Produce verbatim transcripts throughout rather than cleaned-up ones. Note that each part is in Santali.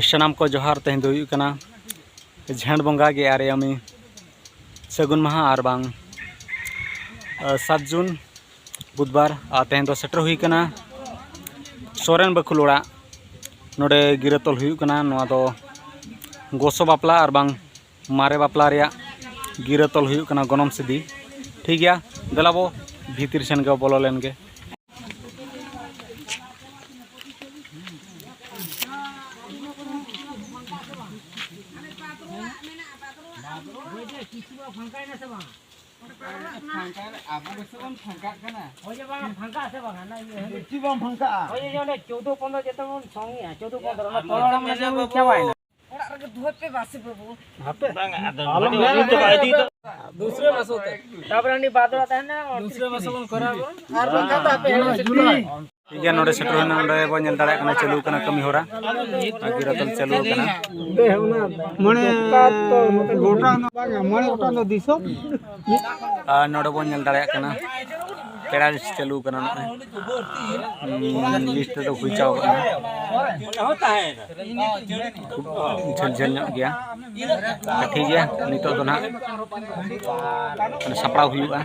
ᱥᱟᱱᱟᱢ ᱠᱚ ᱡᱚᱦᱟᱨ᱾ ᱛᱮᱦᱮᱧ ᱫᱚ ᱦᱩᱭᱩᱜ ᱠᱟᱱᱟ ᱡᱷᱮᱸᱴ ᱵᱚᱸᱜᱟ ᱜᱮᱞ ᱟᱨᱮᱭᱟᱢᱤ ᱥᱟᱹᱜᱩᱱ ᱢᱟᱦᱟ, ᱟᱨ ᱵᱟᱝ ᱥᱟᱛ ᱡᱩᱱ ᱵᱩᱫᱷᱵᱟᱨ᱾ ᱟᱨ ᱛᱮᱦᱮᱧ ᱫᱚ ᱥᱮᱴᱮᱨ ᱦᱩᱭ ᱠᱟᱱᱟ ᱥᱚᱨᱮᱱ ᱵᱟᱹᱠᱷᱩᱞ ᱚᱲᱟᱜ᱾ ᱱᱚᱰᱮ ᱜᱤᱨᱟᱹ ᱛᱚᱞ ᱦᱩᱭᱩᱜ ᱠᱟᱱᱟ᱾ ᱱᱚᱣᱟ ᱫᱚ ᱜᱚᱥᱚ ᱵᱟᱯᱞᱟ ᱟᱨ ᱵᱟᱝ ᱢᱟᱨᱮ ᱵᱟᱯᱞᱟ ᱨᱮᱭᱟᱜ ᱜᱤᱨᱟᱹ ᱛᱚᱞ ᱦᱩᱭᱩᱜ ᱠᱟᱱᱟ, ᱜᱚᱱᱚᱝ ᱥᱤᱫᱤ᱾ ᱴᱷᱤᱠ ᱜᱮᱭᱟ, ᱫᱮᱞᱟ ᱵᱚ ᱵᱷᱤᱛᱤᱨ ᱥᱮᱱ ᱜᱮ ᱵᱚᱞᱚ ᱞᱮᱱ ᱜᱮ᱾ ᱪᱚᱣᱫᱚ ᱯᱚᱱᱨᱚ ᱡᱚᱛᱚ ᱵᱚᱱ ᱥᱚᱝᱜᱮᱜᱼᱟ, ᱪᱚᱣᱫᱚ ᱯᱚᱱᱨᱚ ᱚᱱᱟ ᱛᱚᱞ ᱢᱟᱱᱮ ᱪᱟᱵᱟᱭᱮᱱᱟ᱾ ᱚᱲᱟᱜ ᱨᱮᱜᱮ ᱫᱩᱦᱟᱹ ᱯᱮ ᱵᱟᱥᱮ ᱵᱟᱹᱵᱩ᱾ ᱵᱟᱝ, ᱟᱫᱚ ᱟᱞᱚᱢ ᱢᱮᱱᱟ᱾ ᱫᱩᱥᱨᱟᱹ ᱢᱟᱥ ᱛᱮ᱾ ᱛᱟᱯᱚᱨᱮ ᱩᱱᱤ ᱵᱟᱫᱽ ᱚᱲᱟᱜ ᱛᱟᱦᱮᱱᱟ, ᱫᱩᱥᱨᱟᱹ ᱢᱟᱥ ᱵᱚᱱ ᱠᱚᱨᱟᱣᱟ᱾ ᱟᱨ ᱵᱟᱝᱠᱷᱟᱱ ᱫᱚ ᱟᱯᱮ ᱦᱮᱲᱮᱢ ᱪᱩᱴᱤ᱾ ᱴᱷᱤᱠ ᱜᱮᱭᱟ, ᱱᱚᱰᱮ ᱥᱮᱴᱮᱨ ᱦᱩᱭᱱᱟ, ᱱᱚᱰᱮ ᱵᱚᱱ ᱧᱮᱞ ᱫᱟᱲᱮᱭᱟᱜ ᱠᱟᱱᱟ ᱪᱟᱹᱞᱩ ᱠᱟᱱᱟ ᱠᱟᱹᱢᱤ ᱦᱚᱨᱟ᱾ ᱟᱨ ᱜᱤᱨᱟᱹ ᱛᱚᱞ ᱪᱟᱹᱞᱩ ᱠᱟᱱᱟ᱾ ᱢᱚᱬᱮ ᱜᱚᱴᱟᱝ ᱫᱚ ᱵᱟᱝᱟ, ᱢᱚᱬᱮ ᱜᱚᱴᱟᱝ ᱫᱚ ᱫᱤᱥᱚᱢ᱾ ᱟᱨ ᱱᱚᱰᱮ ᱵᱚᱱ ᱧᱮᱞ ᱫᱟᱲᱮᱭᱟᱜ ᱠᱟᱱᱟ ᱯᱮᱲᱟ ᱞᱤᱥᱴ ᱪᱟᱹᱞᱩ ᱠᱟᱱᱟ ᱱᱚᱜᱼᱚᱭ᱾ ᱦᱩᱸ, ᱞᱤᱥᱴ ᱨᱮᱫᱚ ᱦᱩᱭ ᱪᱟᱵᱟ ᱠᱟᱱᱟ᱾ ᱠᱷᱩᱵ ᱡᱷᱟᱹᱞ ᱡᱷᱟᱹᱞ ᱧᱚᱜ ᱜᱮᱭᱟ᱾ ᱴᱷᱤᱠ ᱜᱮᱭᱟ, ᱱᱤᱛᱚᱜ ᱫᱚ ᱱᱟᱦᱟᱜ ᱥᱟᱯᱲᱟᱣ ᱦᱩᱭᱩᱜᱼᱟ᱾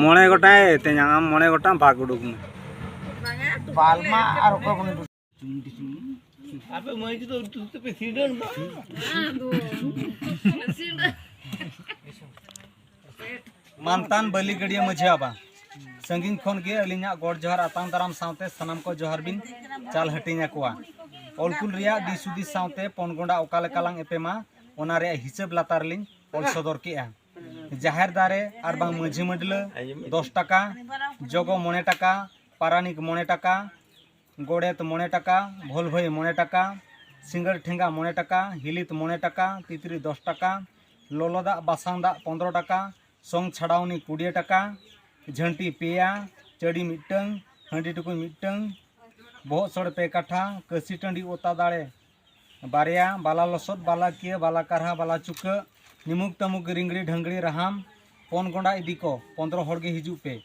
ᱢᱚᱬᱮ ᱜᱚᱴᱟᱝ ᱛᱮᱧᱟᱝ, ᱟᱢ ᱢᱚᱬᱮ ᱜᱚᱴᱟᱝ ᱵᱷᱟᱜᱽ ᱩᱰᱩᱠ ᱢᱮ᱾ ᱵᱟᱞᱢᱟ ᱟᱨ ᱚᱠᱚᱭ ᱵᱚᱱ ᱟᱯᱮ ᱢᱟᱹᱭ ᱠᱚᱫᱚ ᱩᱛᱩ ᱛᱮᱯᱮ ᱥᱤᱸᱰᱟᱹᱱ ᱫᱚ᱾ ᱢᱟᱱᱛᱟᱱ ᱵᱟᱹᱞᱤᱜᱟᱹᱰᱤᱭᱟᱹ ᱢᱟᱹᱡᱷᱤ ᱵᱟᱵᱟ, ᱥᱟᱺᱜᱤᱧ ᱠᱷᱚᱱ ᱜᱮ ᱟᱹᱞᱤᱧᱟᱜ ᱜᱚᱰ ᱡᱚᱦᱟᱨ ᱟᱛᱟᱝ ᱫᱟᱨᱟᱢ ᱥᱟᱶᱛᱮ ᱥᱟᱱᱟᱢ ᱠᱚ ᱡᱚᱦᱟᱨ ᱵᱤᱱ ᱪᱟᱞ ᱦᱟᱹᱴᱤᱧ ᱟᱠᱚᱣᱟ᱾ ᱚᱞ ᱠᱩᱞ ᱨᱮᱭᱟᱜ ᱫᱤᱥ ᱦᱩᱫᱤᱥ ᱥᱟᱶᱛᱮ ᱯᱚᱱ ᱜᱚᱸᱰᱟ ᱚᱠᱟ ᱞᱮᱠᱟ ᱞᱟᱝ ᱮᱯᱮᱢᱟ, ᱚᱱᱟ ᱨᱮᱭᱟᱜ ᱦᱤᱥᱟᱹᱵ ᱞᱟᱛᱟᱨ ᱞᱤᱧ ᱚᱞ ᱥᱚᱫᱚᱨ ᱠᱮᱜᱼᱟ᱾ ᱡᱟᱦᱮᱨ ᱫᱟᱨᱮ ᱟᱨ ᱵᱟᱝ ᱢᱟᱹᱡᱷᱤ ᱢᱟᱹᱰᱞᱟᱹ ᱫᱚᱥ ᱴᱟᱠᱟ, ᱡᱚᱜᱚ ᱢᱚᱬᱮ ᱴᱟᱠᱟ, ᱯᱟᱨᱟᱱᱤᱠ ᱢᱚᱬᱮ ᱴᱟᱠᱟ, ᱜᱚᱰᱮᱛ ᱢᱚᱬᱮ ᱴᱟᱠᱟ, ᱵᱷᱚᱞᱵᱷᱟᱹᱭ ᱢᱚᱬᱮ ᱴᱟᱠᱟ, ᱥᱤᱸᱜᱟᱹᱲ ᱴᱷᱮᱸᱜᱟ ᱢᱚᱬᱮ ᱴᱟᱠᱟ, ᱦᱤᱞᱤᱛ ᱢᱚᱬᱮ ᱴᱟᱠᱟ, ᱛᱤᱛᱨᱤ ᱫᱚᱥ ᱴᱟᱠᱟ, ᱞᱚᱞᱚ ᱫᱟᱜ ᱵᱟᱥᱟᱝ ᱫᱟᱜ ᱯᱚᱱᱫᱽᱨᱚ ᱴᱟᱠᱟ, ᱥᱚᱝ ᱪᱷᱟᱰᱟᱣᱱᱤ ᱠᱩᱲᱤ ᱴᱟᱠᱟ, ᱡᱷᱟᱹᱱᱴᱤ ᱯᱮᱭᱟ, ᱪᱟᱹᱰᱤ ᱢᱤᱫᱴᱟᱹᱝ, ᱦᱟᱺᱰᱤ ᱴᱩᱠᱩᱡ ᱢᱤᱫᱴᱟᱹᱝ, ᱵᱚᱦᱚᱜ ᱥᱚᱲᱮ ᱯᱮ ᱠᱟᱴᱷᱟ, ᱠᱟᱹᱥᱤ ᱴᱟᱺᱰᱤ ᱚᱛᱟ ᱫᱟᱲᱮ ᱵᱟᱨᱭᱟ, ᱵᱟᱞᱟ ᱞᱚᱥᱚᱫ, ᱵᱟᱞᱟ ᱠᱤᱭᱟᱹ, ᱵᱟᱞᱟ ᱠᱟᱨᱦᱟ, ᱵᱟᱞᱟ ᱪᱩᱠᱟᱹᱜ, ᱱᱤᱢᱩᱠ ᱛᱟᱹᱢᱩᱠ, ᱨᱤᱝᱜᱲᱤ ᱰᱷᱟᱹᱝᱜᱲᱤ ᱨᱟᱦᱟᱢ, ᱯᱚᱱ ᱜᱚᱸᱰᱟ ᱤᱫᱤ ᱠᱚ, ᱯᱚᱱᱫᱽᱨᱚ ᱦᱚᱲ ᱜᱮ ᱦᱤᱡᱩᱜ ᱯᱮ᱾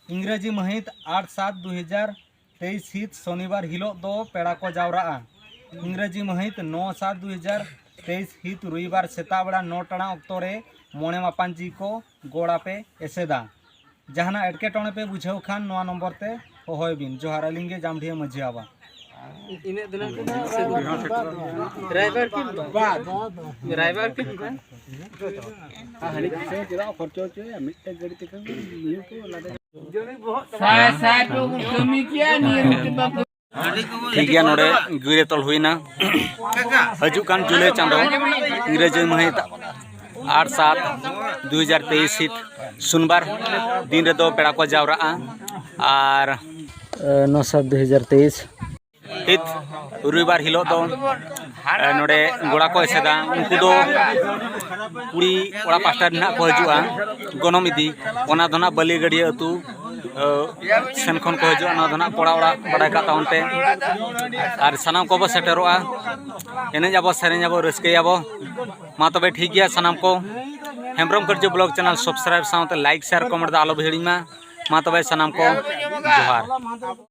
ᱤᱝᱨᱮᱡᱤ ᱢᱟᱹᱦᱤᱛ ᱟᱴ ᱥᱟᱛ ᱫᱩ ᱦᱟᱡᱟᱨ ᱛᱮᱭᱤᱥ ᱦᱤᱛ ᱥᱚᱱᱤᱵᱟᱨ ᱦᱤᱞᱳᱜ ᱫᱚ ᱯᱮᱲᱟ ᱠᱚ ᱡᱟᱣᱨᱟᱜᱼᱟ᱾ ᱤᱝᱨᱮᱡᱤ ᱢᱟᱹᱦᱤᱛ ᱱᱚ ᱥᱟᱛ ᱫᱩ ᱦᱟᱡᱟᱨ ᱛᱮᱭᱤᱥ ᱦᱤᱛ ᱨᱚᱵᱤᱵᱟᱨ ᱥᱮᱛᱟᱜ ᱵᱮᱲᱟ ᱱᱚ ᱴᱟᱲᱟᱝ ᱚᱠᱛᱚ ᱨᱮ ᱢᱚᱬᱮ ᱢᱟᱯᱟᱱᱡᱤ ᱠᱚ ᱜᱚᱲ ᱟᱯᱮ ᱮᱥᱮᱫᱟ᱾ ᱡᱟᱦᱟᱱᱟᱜ ᱮᱴᱠᱮᱴᱚᱬᱮ ᱯᱮ ᱵᱩᱡᱷᱟᱹᱣ ᱠᱷᱟᱱ ᱱᱚᱣᱟ ᱱᱚᱢᱵᱚᱨ ᱛᱮ ᱦᱚᱦᱚᱭ ᱵᱤᱱ᱾ ᱡᱚᱦᱟᱨ, ᱟᱹᱞᱤᱧ ᱜᱮ ᱡᱟᱢᱰᱷᱤᱭᱟᱹ ᱢᱟᱹᱡᱷᱤ ᱵᱟᱵᱟ᱾ ᱤᱱᱟᱹᱜ ᱫᱚ ᱱᱟᱜ ᱨᱟᱭᱵᱟᱨ ᱠᱤᱱ ᱫᱚ᱾ ᱨᱟᱭᱵᱟᱨ ᱠᱤᱱ ᱫᱚ᱾ ᱥᱟᱭ ᱥᱟᱭ ᱯᱮ ᱵᱚᱱ ᱠᱟᱹᱢᱤ ᱠᱮᱭᱟ, ᱱᱤᱭᱟᱹ ᱢᱤᱫᱴᱮᱱ ᱵᱟᱠᱚ ᱴᱷᱤᱠ ᱜᱮᱭᱟ, ᱱᱚᱰᱮ ᱜᱤᱨᱟᱹ ᱛᱚᱞ ᱦᱩᱭᱱᱟ᱾ ᱦᱤᱡᱩᱜ ᱠᱟᱱ ᱡᱩᱞᱟᱭ ᱪᱟᱸᱫᱚ, ᱤᱝᱨᱮᱡᱤ ᱢᱟᱹᱦᱤᱛ ᱟᱴ ᱥᱟᱛ ᱫᱩ ᱦᱟᱡᱟᱨ ᱛᱮᱭᱤᱥ ᱦᱤᱛ ᱥᱳᱢᱵᱟᱨ ᱫᱤᱱ ᱨᱮᱫᱚ ᱯᱮᱲᱟ ᱠᱚ ᱡᱟᱣᱨᱟᱜᱼᱟ᱾ ᱟᱨ ᱱᱚ ᱥᱟᱛ ᱫᱩ ᱦᱟᱡᱟᱨ ᱛᱮᱭᱤᱥ ᱦᱤᱛ ᱨᱚᱵᱤᱵᱟᱨ ᱦᱤᱞᱳᱜ ᱫᱚ, ᱮ, ᱱᱚᱰᱮ ᱜᱚᱲᱟ ᱠᱚ ᱮᱥᱮᱫᱟ᱾ ᱩᱱᱠᱩ ᱫᱚ ᱠᱩᱲᱤ ᱚᱲᱟᱜ ᱯᱟᱥᱴᱟ ᱨᱮ ᱱᱟᱜ ᱠᱚ ᱦᱤᱡᱩᱜᱼᱟ, ᱜᱚᱱᱚᱝ ᱤᱫᱤ᱾ ᱚᱱᱟ ᱫᱚ ᱱᱟᱜ ᱵᱟᱹᱞᱤᱜᱟᱹᱰᱤᱭᱟᱹ ᱟᱹᱛᱩ, ᱮ, ᱥᱮᱱ ᱠᱷᱚᱱ ᱠᱚ ᱦᱤᱡᱩᱜᱼᱟ᱾ ᱚᱱᱟ ᱫᱚ ᱱᱟᱜ ᱠᱚᱲᱟ ᱚᱲᱟᱜ ᱵᱟᱲᱟᱭ ᱠᱟᱜ ᱛᱟᱵᱚᱱ ᱯᱮ᱾ ᱟᱨ ᱥᱟᱱᱟᱢ ᱠᱚᱵᱚ ᱥᱮᱴᱮᱨᱚᱜᱼᱟ, ᱮᱱᱮᱡ ᱟᱵᱚ, ᱥᱮᱨᱮᱧ ᱟᱵᱚ, ᱨᱟᱹᱥᱠᱟᱹᱭᱟᱵᱚ᱾ ᱢᱟ ᱛᱚᱵᱮ ᱴᱷᱤᱠ ᱜᱮᱭᱟ, ᱥᱟᱱᱟᱢ ᱠᱚ ᱦᱮᱢᱵᱨᱚᱢ ᱠᱟᱹᱨᱡᱟᱹ ᱵᱞᱚᱜ ᱪᱮᱱᱮᱞ ᱥᱟᱵᱥᱠᱨᱟᱭᱤᱵ ᱥᱟᱶᱛᱮ ᱞᱟᱭᱤᱠ, ᱥᱮᱭᱟᱨ, ᱠᱚᱢᱮᱱᱴ ᱫᱚ ᱟᱞᱚ ᱵᱚ ᱦᱤᱲᱤᱧ ᱢᱟ᱾ ᱢᱟ ᱛᱚᱵᱮ ᱥᱟᱱᱟᱢ ᱠᱚ ᱡᱚᱦᱟᱨ᱾